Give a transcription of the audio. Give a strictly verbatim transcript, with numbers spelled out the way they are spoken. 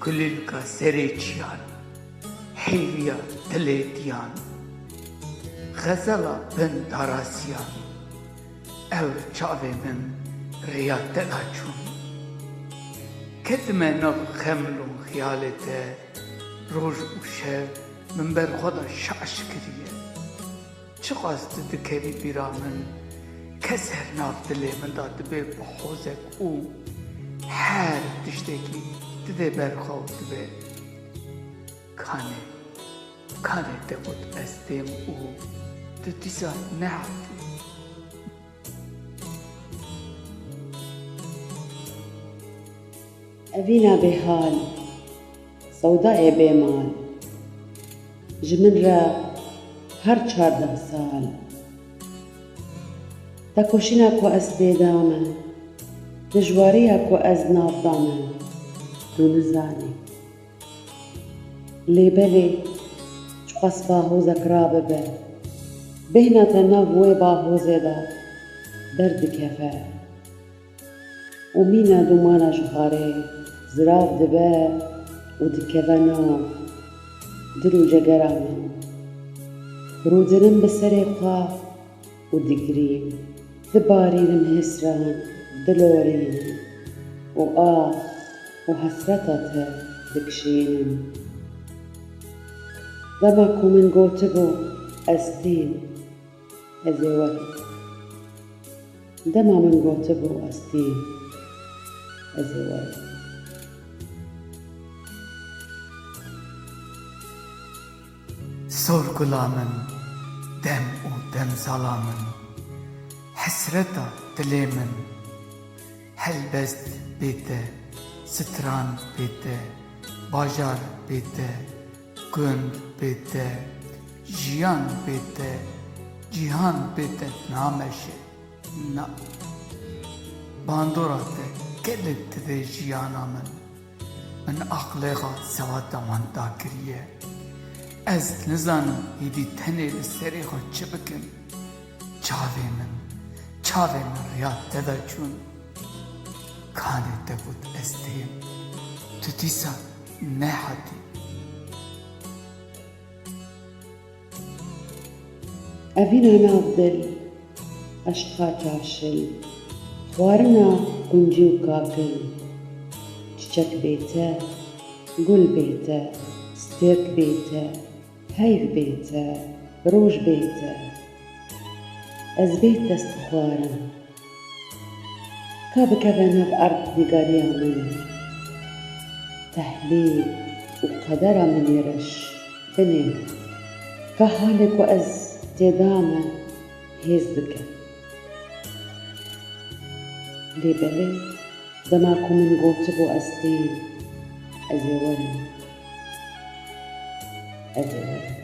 Kulîlka serê çiyan, heyviya dilê diyan, xezela bin darasiyan, ew çavê min rêya te da çûn. Ketime nav xeml û xiyalê te, roj û şev min ber xwe da şaş kiriye. Çiqas tu dikerî bîra min, kes her nav dilê min de dibe bi hozek û her tiştekî tu dê ber xwe û dibe. Kanê, kanê te got ez têm û tu dîsa nehatî. Evîna bêhal, sewdayê bêmal, ji min re her çardeh sal. Tekoşîna ku ez tê de me, dijwariya ku ez nav da me, tu nizanî. Lê belê, çiqas bahozek rabibe, bêhna te nav wê bahozê de derdikeve. Û mîna dûmana ji xwarê zirav dibe û dikeve nav dil û cegera min. Rûdinim bi serê xwe û digirîm, dibarînim hêsran, dilorînim û ax û hesreta te dikişînim. Dema ku min gotibû, ez têm, ez ê werim. Dema min gotibû, ez têm, ez ê werim. Sor gula min, dem û demzala min, hesreta dilê min, helbest bê te, stran bê te, bajar bê te, gund bê te, jiyan bê te, cîhan bê te nameşe. Na. Bandora te gelek divê jiyana min. Min aqlêxa sewata wan dakiriye. Ez nizanim hêdî tenê li serê xwe çi bikim. Çavê min, çavê min riya te de çûn. Kanê te got ez têm. Tu dîsa nehatî. Evîna nav dil, eşqa çavşil, xwarina kuncî û kakil, çiçek bê te, gul bê te, stêrk bê te, heyv bê te, roj bê te. Ez bê dest dixwarim. Ka bikeve nav erdnîgariya min, tehlî û qedera min yê reş binêre. Ka halê ku ez tê de me hêz bike. Lê belê, dema ku min gotibû ez têm, ez ê werim. Ez ê werim.